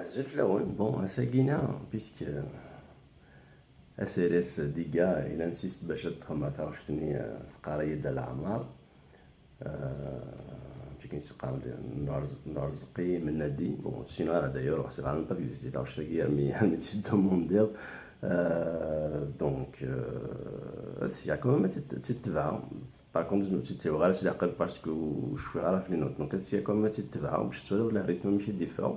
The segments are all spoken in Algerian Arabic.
Zut flawen, bon, ass-agi-na, puisque SRS Diga, il insiste باش تخمم taɣect-nni teqqar-iyi-d leɛmer amek i tt-qqaren Menadi. Bon, sinon d'ailleurs, c'est vraiment pas existé taɣect-agi armi tt-id-demandiḍ. Donc ad quand même tt-tebɛeɣ. Par contre, tt-ttebɛeɣ ara s leɛqel parce que ur cfiɣ ara ɣef les notes. Donc ad quand même tt-tebɛeɣ باش twaliḍ le rythme amek i d-iffeɣ.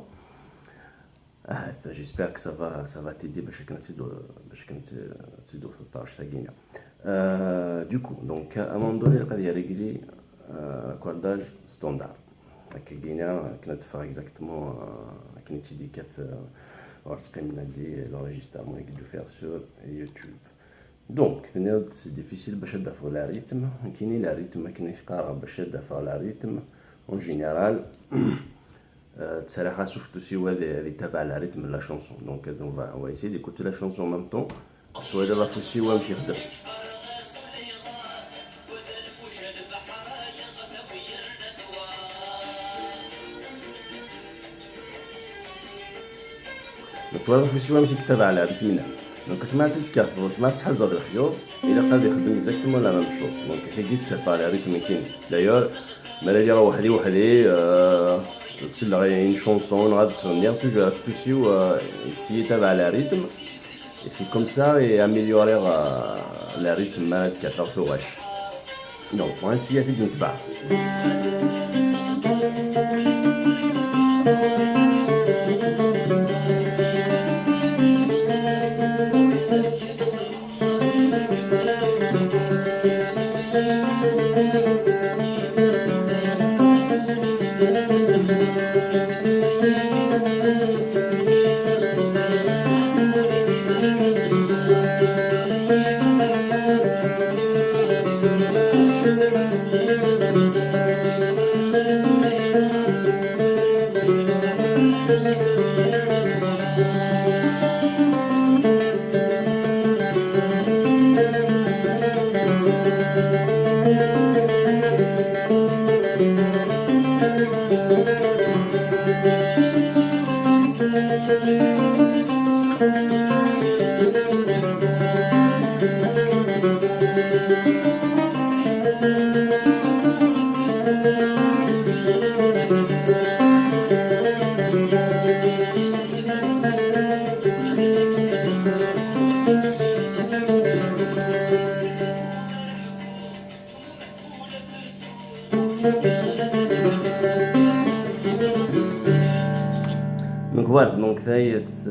Ah, j'espère que ça va t'aider باش akken ad taɣect-agi. Du coup, donc à un moment donné, غادي يريڨلي accordage standard. Akken akken ad teffeɣ exactement akken i tt-id-yekkat Arezqi Menadi, l'enregistrement i d-ufiɣ sur YouTube. Donc, c'est difficile باش ad le rythme. Nekkini le rythme akken i qqareɣ باش ad le rythme en général تسرح surtout si هو يتابع le rythme la chanson. Donc on va essayer d'écouter la chanson en même temps, twaliḍ afus-iw amek yexdem. Donc twaliḍ afus-iw amek yettabaɛ le rythme. Donc asmi ad tt-id-tekkateḍ, asmi ad tḥazeḍ lexyuḍ, ilaq ad yexdem exactement la même chose. Donc tagi tettabaɛ le rythme kini. D'ailleurs, mi ara iliɣ weḥd-i weḥd-i tselleɣ une chanson neɣ ad ttɣenniɣ, toujours afus-iw yettabaɛ le rythme et c'est comme ça i améliorer le rythme mi ara d-kkateɣ tuɣac. Donc on va essayer ad t-id-netbeɛ. Donc voilà, donc ça y est,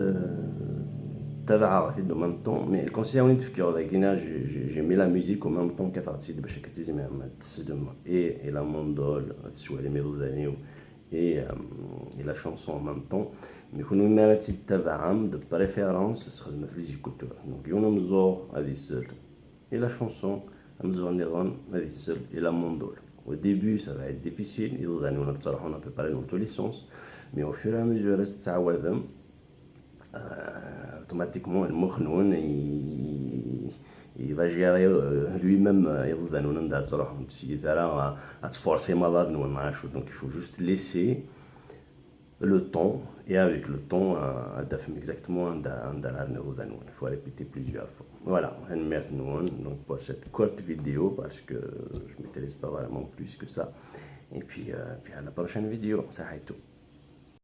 tabaɛeɣ-t-id en même temps, mais le conseil i wen-d-fkiɣ dagina, j'ai mis la musique en même temps kkateɣ-tt-id bac akka tizmirem ad teslem et la mandole, ad teswalim iḍudan-iw et la chanson en même temps. Mais kunwi mi ara tt-id-tabaɛem, de préférence sxedmet les écouteurs. Donc yiwen umeẓẓuɣ ad isel i la chanson, ameẓẓuɣ nniḍen ad isel i la mandole. Au début, ça va être difficile, iḍudan-nwen ad ttruḥun à peu près dans tous les sens, mais au fur et à mesure ad tettɛawadem, automatiquement lmux-nwen il va gérer lui-même iḍudan-nwen anda ad truḥem, ur tessiyet ara ad tforcim aḍad-nwen neɣ acu. Donc il faut juste laisser le temps et avec le temps ad tafem exactement anda ara iḍudan-nwen. Il faut répéter plusieurs fois. Voilà, tanemmirt-nwen donc pour cette courte vidéo parce que je maîtrise pas vraiment plus que ça. Et puis à la prochaine vidéo. Saḥitu.